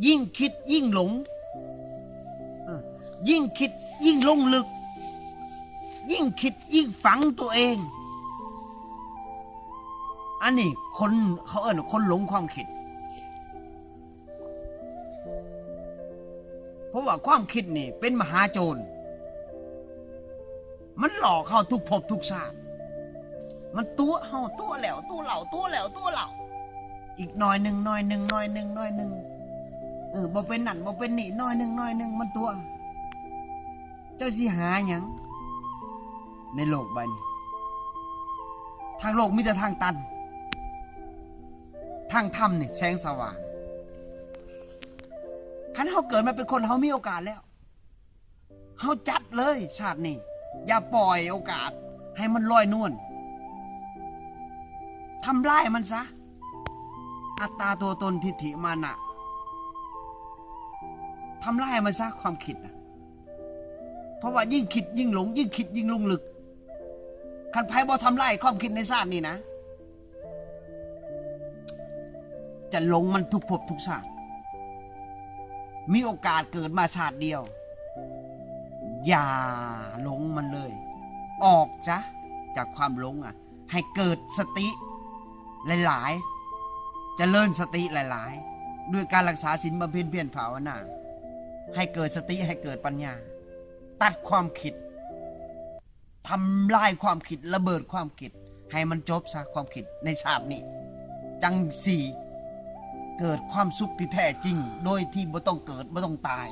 ຍິ່ງຄິດຍິ່ງຫຼົງ ເອີ ຍິ່ງຄິດຍິ່ງລົງເລິກ ຍິ່ງຄິດຍິ່ງຝັງຕົວເອງ. ອັນນີ້ຄົນ ເຂົາເອີ້ນວ່າຄົນຫຼົງຄວາມຄິດ. ເພາະວ່າຄວາມຄິດນີ້ເປັນມະຫາໂຈນ ມັນຫຼອກເຮົາທຸກພົບທຸກຊາດ ມັນຕົວະເຮົາ ຕົວະແລ້ວຕົວະເລົ່າ ຕົວະແລ້ວຕົວະເລົ່າ ອີກໜ້ອຍໜຶ່ງ ໜ້ອຍໜຶ່ງ ໜ້ອຍໜຶ່ງ ໜ້ອຍໜຶ່ງ ເອີ ບໍ່ເປັນນັ້ນບໍ່ເປັນນີ້ ໜ້ອຍໜຶ່ງ ໜ້ອຍໜຶ່ງ ມັນຕົວະ. ເຈົ້າຊິຫາຫຍັງໃນໂລກໃບນີ້? ທາງໂລກມີແຕ່ທາງຕັນ ທາງທຳນີ້ແສງສະຫວ່າງ. ຄັນເຮົາເກີດມາເປັນຄົນ ເຮົາມີໂອກາດແລ້ວ ເຮົາຈັດເລີຍຊາດນີ້ ຢ່າປ່ອຍໂອກາດໃຫ້ມັນລອຍນວນ ທຳລາຍມັນຊະ ອັດຕາຕົວຕົນ ທິດຖິມານະ ທຳລາຍມັນຊະ ຄວາມຄິດນະ. ເພາະວ່າຍິ່ງຄິດຍິ່ງຫຼົງ ຍິ່ງຄິດຍິ່ງລົງເລິກ. ຄັນໃຜບໍ່ທຳລາຍຄວາມຄິດໃນຊາດນີ້ນະ ຈະຫຼົງມັນທຸກພົບທຸກຊາດ. ມີໂອກາດເກີດມາຊາດດຽວ ຢ່າຫຼົງມັນເລີຍ ອອກຊະຈາກຄວາມຫຼົງ ອະ ໃຫ້ເກີດສະຕິຫຼາຍໆ ຈະເລີນສະຕິຫຼາຍໆ ດ້ວຍການລັກສາສິນ ບຳເພັນພຽນ ພາວະນາ ໃຫ້ເກີດສະຕິ ໃຫ້ເກີດປັນຍາ ຕັດຄວາມຄິດ ທຳລາຍຄວາມຄິດ ລະເບີດຄວາມຄິດ ໃຫ້ມັນຈົບຊະ ຄວາມຄິດໃນຊາດນີ້ ຈັ່ງຊິເກີດຄວາມສຸກທີ່ແທ້ຈິງ ໂດຍທີ່ບໍ່ຕ້ອງເກີດ ບໍ່ຕ້ອງຕາຍ.